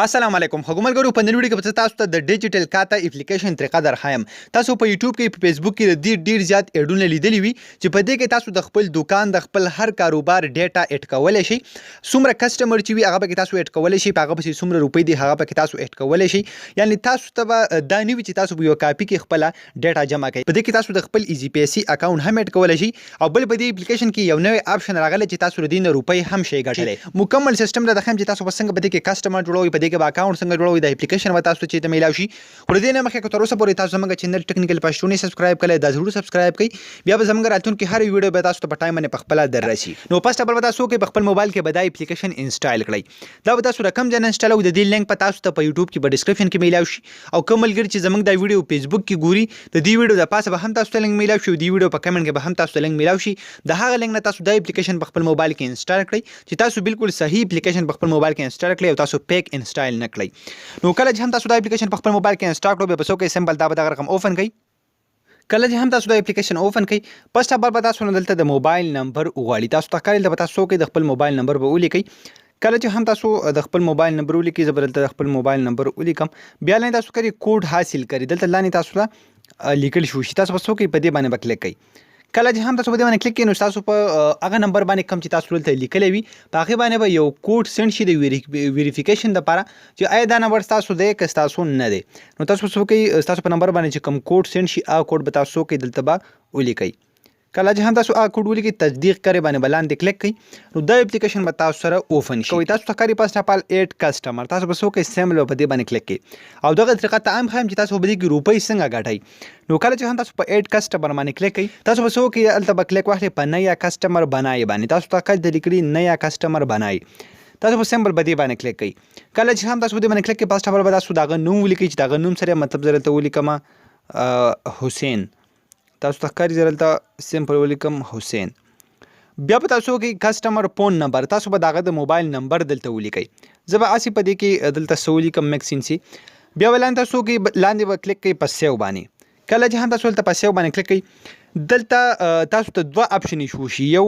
السلام علیکم خوږو ملګرو، په نن ویډیو کې به تاسو ته د ډیجیټل کاته اپلیکیشن طریقه درښایم. تاسو په یوټیوب کې، په فیسبوک کې د دې ډیر زیات اډونه لیدلی وي چې په دې کې تاسو د خپل دکان، د خپل هر کاروبار ډیټا اډ کولی شئ. څومره کسټمر چې وي، هغه پکې تاسو اډ کولی شئ، په هغه پسې څومره روپۍ دي، هغه پکې تاسو اډ کولی شئ. یعنی تاسو ته به دا نه وي چې تاسو په یو کاپي کې خپله ډیټا جمع کړئ. په دې کې تاسو د خپل ایزي پیسې اکاونټ هم اډ کولی شئ او بل په دې اپلیکیشن کې یو نوی آپشن راغلی چې تاسو له دې نه روپۍ هم شئ ګټلی. مکمل سیستم راته ښیم چې تاسو به څنګه په دې کې کسټمر جوړوئ، په دې کې به اکاونټ څنګه جوړوئ، دا اپلیکیشن به تاسو ته چېرته میلاو شي. خو له دې نه مخکې، که تر اوسه پورې تاسو زموږ چینل ټیکنیکل پښتو نه سبسکرایب کړئ، دا ضرور سبسکرایب کړئ. بیا به زموږ راتلونکي هر ویډیو به تاسو ته په ټایم باندې په خپله دررسي. نو فرست اول به تاسو کې په خپل موبایل کې به دا اپلیکیشن انسټال کړئ. دا به تاسو رقم ځای نه انسټالوئ، د دې لینک په تاسو ته په یوټیوب کې په ډیسکرپشن کې میلاو شي او کوم ملګري چې زموږ دا ویډیو فیسبوک کې ګوري، د دې ویډیو د پاسه به هم تاسو ته لینک میلاو شي او د ویډیو په کمنټ کې به هم تاسو ته لینک میلاو شي. د هغه لینک نه تاسو دا اپلیکیشن په خپل موبایل کې انسټال کړئ چې تاسو بالکل صحیح اپلیکیشن په خپل موبایل کې انسټال کړئ او تاسو فیک انسټال نه کړئ. نو کله چې هم تاسو دا اپلیکیشن په خپل موبایل کې انسټال کړو، بیا به څه کوئ؟ سمپل دا به دغه رقم اوپن کړئ. کله چې هم تاسو دا اپلیکیشن اوپن کړئ، فرست اف به تاسو نه دلته د موبایل نمبر وغواړي. تاسو ته ښکاري، دلته به تاسو څه وکړئ؟ د خپل موبایل نمبر به ولیکئ. کله چې هم تاسو د خپل موبایل نمبر ولیکئ، زه به دلته د خپل موبایل نمبر ولیکم. بیا لاندې تاسو کوي کوډ حاصل کړئ. دلته لاندې تاسو ته لیکل شو شي، تاسو به څه وکړئ؟ په دې باندې به کلیک کړئ. کله چې هم تاسو په دې باندې کلیک کړئ، نو تاسو په هغه نمبر باندې کوم چې تاسو دلته لیکلی وي، په هغې باندې به یو کوډ سند شي د ویریفیکیشن دپاره چې آیا دا نمبر ستاسو دی که ستاسو نه دی. نو تاسو څه وکړئ؟ ستاسو په نمبر باندې چې کوم کوډ سند شي، هغه کوډ به تاسو څه وکړئ؟ دلته به ولیکئ. کله چې هم تاسو هغه کوډ ولیکئ، تصدیق کرې باندې به لاندې کلیک کړئ، نو دا اپلیکیشن به تاسو سره اوپن شي. تاسو ته ښکاري فرست اف آل ایډ کسټمر. تاسو به څه وکړئ؟ سمپل به په دې باندې کلیک کړئ او دغه طریقه ته هم ښایم چې تاسو به دې کې روپۍ څنګه ګټئ. نو کله چې هم تاسو په ایډ کسټمر باندې کلیک کړئ، تاسو به څه وکړئ؟ هلته به کلیک واخلئ په نیا کسټمر بنای باندې. تاسو ته کله لیکلي نیا کسټمر بنای، تاسو به سمپل په دې باندې کلیک کړئ. کله چې هم تاسو په دې باندې کلیک کړئ، فرست اف آل به تاسو د هغه نوم ولیکئ چې د هغه نوم سره، مطلب زه دلته ولیکم حسین. تاسو ته ښکاري، زه دلته سمپل ولیکم حسین. بیا به تاسو کې کسټمر فون نمبر، تاسو به داغه د موبایل نمبر دلته ولیکئ. زه به هسې په دې کې دلته څه ولیکم، مکسینسي. بیا به لاندې تاسو کې لاندې به کلیک کړئ په سیو باندې. کله چې هم تاسو دلته په سیو باندې کلیک کړئ، دلته تاسو ته دوه آپشن شو شي. یو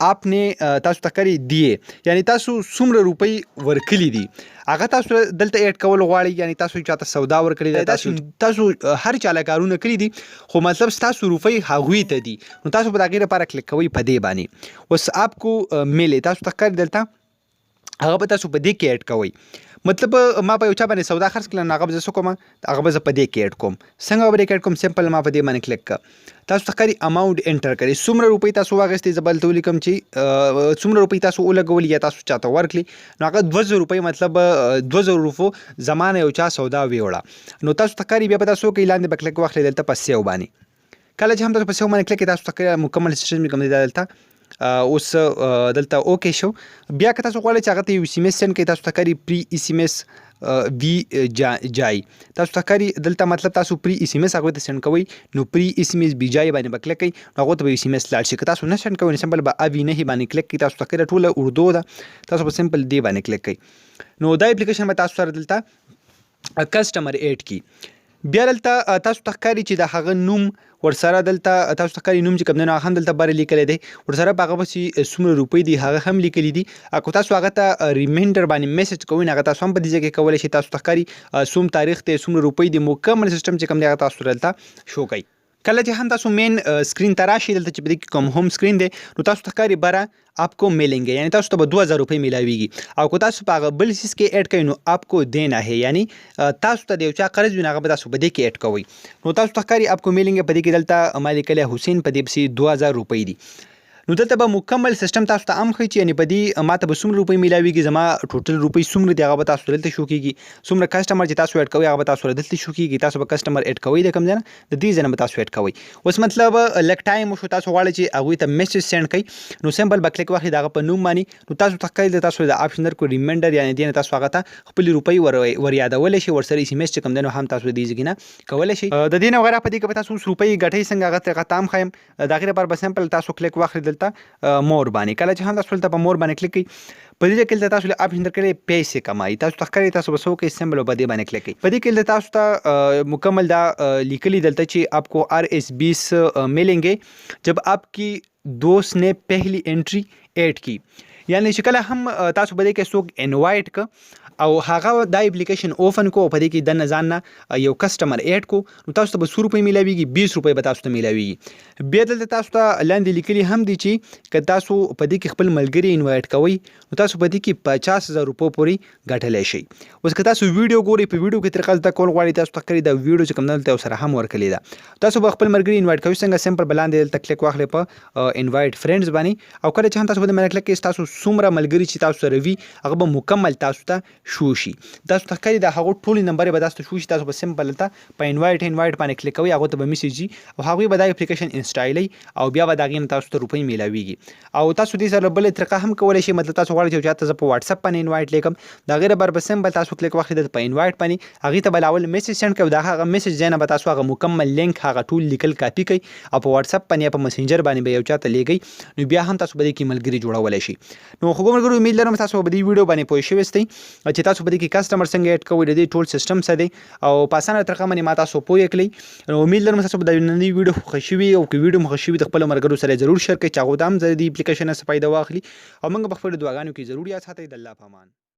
آپ نے تاسو ته کړی دیے، یعنی تاسو څومره روپۍ ورکړي دي، هغه تاسو دلته اډ کول غواړئ. یعنی تاسو چاته سودا ورکړي ده، تاسو هر چاله کارونه کړی دي، خو مطلب تاسو روپۍ هغوی ته دي، نو تاسو په دغه لپاره کلیک کوئ په دې باندې. اوس آپ کو ملي، تاسو ته ښکاري دلته، هغه به تاسو په دې کې اډ کوئ. مطلب ما په یو چا باندې سودا خرڅ کړه، نو هغه به زه څه کوم؟ هغه به زه په دې کې اډ کوم. څنګه به دې کې اډ کوم؟ سمپل ما په دې باندې کلیک کړ. تاسو ته ښکاري اماونټ انټر کړئ، څومره روپۍ تاسو واخیستې. زه به دلته ولیکم چې څومره روپۍ تاسو ولګولې یا تاسو چاته ورکړې. نو هغه 2000 روپۍ، مطلب 2000 روپو زما نه یو چا سودا ویوړه. نو تاسو ته ښکاري، بیا به تاسو وکړئ؟ لاندې به کلیک واخلئ دلته په سیو باندې. کله چې هم تاسو په سیو باندې کلیک کړئ، تاسو ته مکمل سیستم کوم دی دلته اوس دلته اوکی شو. بیا که تاسو غواړئ چې هغه ته یو اس ام اس سند کړئ، تاسو ته ښکاري پری اس ام اس وی جای. تاسو ته ښکاري دلته، مطلب تاسو پری اس ام اس هغه ته سند کوئ، نو پری اس ام اس بی جای باندې به کلیک کړئ، نو هغه ته به اس ام اس لاړ شي. که تاسو نه سند کوئ، نو سمپل به اوی نه باندې کلیک کړئ. تاسو ته ښکاري ټوله اردو ده، تاسو به سمپل دی باندې کلیک کړئ، نو دا اپلیکیشن به تاسو سره دلته کسټمر ایډ کی. بیا دلته تاسو ته ښکاري چې د هغه نوم ورسره دلته تاسو ته ښکاري، نوم چې کوم دی، نو هغه هم دلته بره لیکلی دی، ورسره په هغه پسې څومره روپۍ دي، هغه هم لیکلي دي. که تاسو هغه ته ریمینډر باندې میسج کوئ، نو هغه تاسو هم په دې ځای کې کولی شئ. تاسو ته ښکاري څوم تاریخ دی، څومره روپۍ دي، مکمل سیستم چې کوم دی، هغه تاسو دلته شو کوي. کله چې هم تاسو مین سکرین ته راشئ، دلته چې په دې کې کوم هوم سکرین دی، نو تاسو ته ښکاري بره آپ کو ملیں گے، یعنی تاسو ته به 2000 روپۍ میلاویږي او که تاسو په هغه بل څیز کې اډ کړئ، نو آپ کو دینا ہے، یعنی تاسو ته د یو چا قرض وي، نو هغه به تاسو په دې کې اډ کوئ. نو تاسو ته ښکاري آپ کو ملیں گے، په دې کې دلته ما لیکلی حسین، په دې پسې 2000 روپۍ دي. نو دلته به مکمل سیستم تاسو ته هم ښیي چې یعنی په دې ما ته به څومره روپۍ میلاویږي، زما ټوټل روپۍ څومره دي، هغه به تاسو دلته شو کیږي. څومره کسټمر چې تاسو اډ کوئ، هغه به تاسو دلته شو کیږي. تاسو به کسټمر اډ کوئ د کوم ځای نه؟ د دې ځای نه به تاسو اډ کوئ. اوس مطلب لږ ټایم وشو، تاسو غواړئ چې هغوی ته میسج سند کړئ، نو سمپل به کلیک واخلئ د هغه په نوم باندې. نو تاسو ته ښکاري تاسو د آپشن درکړو ریمنډر، یعنی دې نه تاسو هغه ته خپلې روپۍ ور یادولی شئ. ورسره اس ام اس چې کوم دی، نو هم تاسو د دې ځای نه کولی شئ. د دې نه وغیره په دې کې به تاسو اوس روپۍ ګټئ څنګه، هغه طریقه ته هم ښایم. د هغې لپاره به سمپل تاسو کلیک واخلئ دلته مور باندې. کله چې هم تاسو دلته په مور باندې کلیک کړئ، په دې کې دلته تاسو له اپشن درکړی پیسې کمایي. تاسو ته ښکاري، تاسو به څه وکړئ؟ سمپل په دې باندې کلیک کړئ. په دې کې دلته تاسو ته مکمل دا لیکلي دلته چې آپ کو آر ایس 20 ملیں گے جب آپ کی دوست نے پہلی انټری ایډ کی، یعنی چې کله هم تاسو به دې کې څوک انوایټ ک، او هغه دا اپلیکیشن اوپن کو او په دې کې دننه ځان نه یو کسټمر اډ کو، نو تاسو ته به څو روپۍ میلاویږي؟ 20 روپۍ به تاسو ته میلاویږي. بیا دلته تاسو ته لاندې لیکلي هم دي چې که تاسو په دې کې خپل ملګري انوایټ کوئ، نو تاسو په دې کې 50,000 روپو پورې ګټلی شئ. اوس که تاسو ویډیو ګورئ، په ویډیو کې طریقه زده کول غواړئ، تاسو ته کړی دا ویډیو چې کوم دلته سره هم ورکړې ده. تاسو به خپل ملګري انوایټ کوئ څنګه؟ سمپل به لاندې دلته کلیک واخلئ په انوایټ فرندز باندې، او کله چې هم تاسو په باندې کلیک کوئ، تاسو څومره ملګري چې تاسو سره وي، هغه به مکمل تاسو ته شو شي. تاسو ته ښکاري د هغو ټول نمبر به تاسو ته شو شي. تاسو به سمپل دلته په انوایټ باندې کلیک کوئ، هغه ته به میسج ځي او هغوی به دا اپلیکیشن انسټالوي او بیا به د هغې نه تاسو ته روپۍ میلاویږي. او تاسو دې سره بله طریقه هم کولی شئ. مطلب تاسو غواړئ چې چاته زه په واتس اپ باندې انوایټ لیکم، د هغې لپاره به سمپل تاسو کلیک واخلئ دلته په انوایټ باندې، هغې ته به اول میسج سند کوئ، د هغه میسج ځای نه به تاسو هغه مکمل لینک هغه ټول لیکل کاپي کوئ او په واتس اپ باندې یا په مسنجر باندې به یو چاته لیږئ، نو بیا هم تاسو به دې کې ملګري جوړولی شئ. نو خو ملګرو، امید لرم تاسو به دې ویډیو باندې پوه شوي یاستئ چې تاسو په دې کې کسټمر څنګه اډ کوئ، د دې ټول سیستم څه دی، او په اسانه طریقه باندې ما تاسو پوه کړئ. نو امید لرم تاسو به د نننۍ ویډیو خوښ شوي، او که ویډیو مو خوښ شوي، د خپلو ملګرو سره ضرور شیر کړئ چې هغوی ته هم د دې اپلیکیشن څخه فایده واخلي، او موږ په خپلو دعاګانو کې ضرور یاد ساتئ. د الله په امان.